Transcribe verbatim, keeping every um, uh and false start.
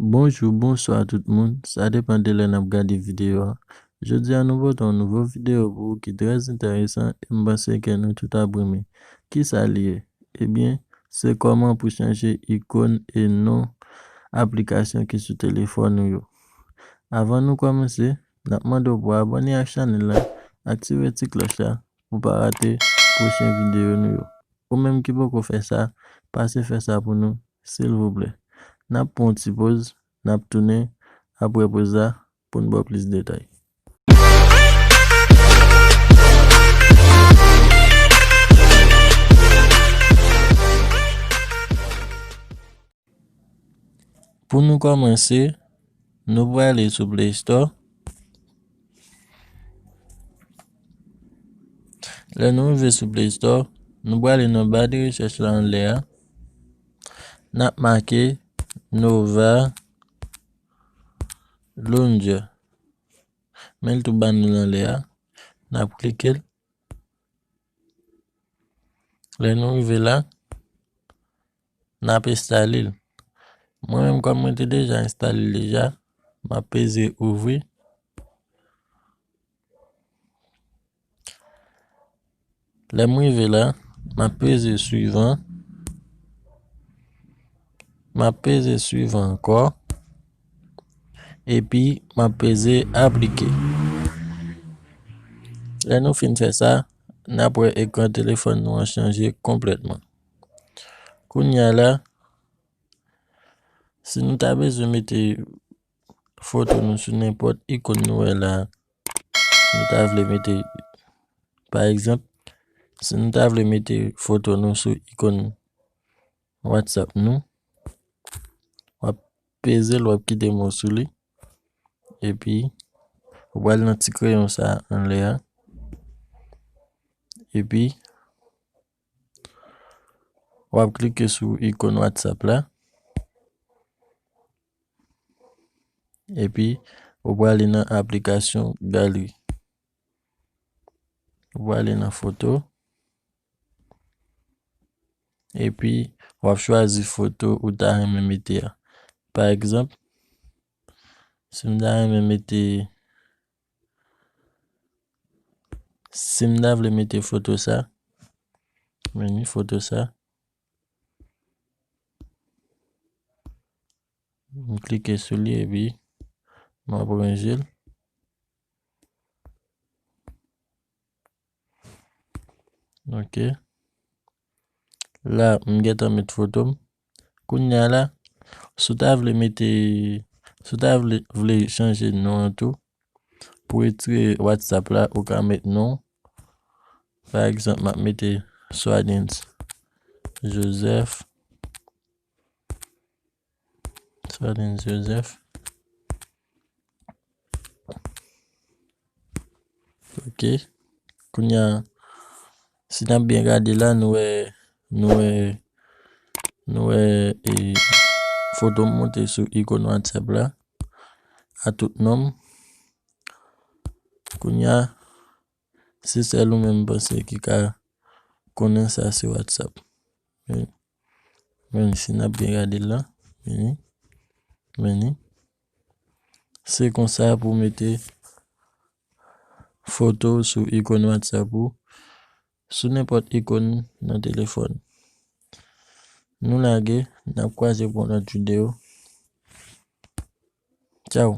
Bonjou, bonswa tout moun. Sa depann de lè n ap gade videyo a. Jodi a, nou pote yon nouvo videyo pou ou ki trè enteresan e m panse ke nou tout ap renmen. Kisa li ye? Ebyen, se kòman pou chanje ikòn e non aplikasyon ki sou telefòn ou yo. Avan nou kòmanse, n ap mande w pou abòne ak chanèl la, aktive ti klòch la pou pa rate pwochen videyo nou yo. Ou menm ki poko fè sa, pase fè sa pou nou, silvouplè. N ap pran yon ti poz, n ap tounen apre poz la pou n ba w plis detay. Pou nou kòmanse, nou prale sou Play Store. Lè nou rive sou Play Store, nou prale nan ba de rechèch la anlè a. N ap make Nova Launcher. Men l tou ba nou l anlè a. N ap klike l. Lè nou rive la, n ap enstale l. Mwen menm, kòm mwen te deja enstale l deja, m ap peze ouvri. Lè m rive la, m ap peze suivant. M ap peze suivant ankò. Epi, m ap peze aplike. Lè nou fin fè sa, n ap wè ekran telefòn nou an chanje konplètman. Kounye a la, si nou ta bezwen mete foto nou sou nenpòt ikòn nou wè la, nou ta vle mete, pa egzanp, si nou ta vle mete foto nou sou ikòn WhatsApp nou, w ap peze l, w ap kite m sou li, epi ou pral nan ti kreyon sa anlè a, epi w ap klike sou ikòn WhatsApp la, epi ou prale nan aplikasyon galri. Ou prale nan foto. Epi, w ap chwazi foto ou ta renmen mete a. Pa egzanp, si m ta renmen mete, si m ta vle mete foto sa, men ni foto sa. M klike sou li epi m ap ranje l. Ok. La, m gentan met foto m. Kounye a la, si w ta vle mete, si w ta vle, vle chanje non an tou, pou retire WhatsApp la, ou ka met non. Pa egzanp, m ap mete Swadens Joseph. Swadens Joseph. Ok. Kounye a, si n ap byen gade la, nou wè, nou wè, nou wè, e, foto m monte sou ikòn WhatsApp la, a tout non m. Kounye a, se sèl ou menm m panse ki ka konnen sa se WhatsApp. Men, men si n ap byen gade l la, men ni, men ni. Se konsa pou w mete foto w sou ikòn WhatsApp ou, sou nenpòt ikòn nan telefòn. Nou lage, n ap kwaze pou yon lòt videyo. Tchaw.